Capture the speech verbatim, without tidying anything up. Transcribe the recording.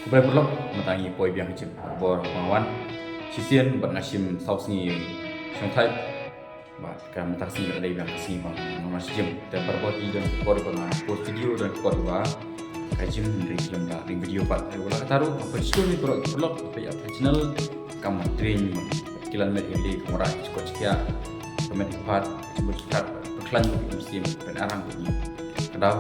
Khublei paralok, mynta ngi poi biang ka gym. Bor ba nga wan shisien bad nga shim saw sngi shongthait. Bad ka mynta ka sngi ka dei biang ka sngi ba nga wan sha gym. Te paralok, i don ka por ba nga post video, don ka por ba ka gym, hynrei ngim da ring video pat. Te wat la katta ruh, nga pynshai ïa phi paralok, phi ïa ka channel Kam Train, ki lan met ki dei ka wanrah ki chukot chkiah, ka met ki pat, ka chukot chkiah, ka khlaiñ ka mynsiem, pyn-aram ka. Ka daw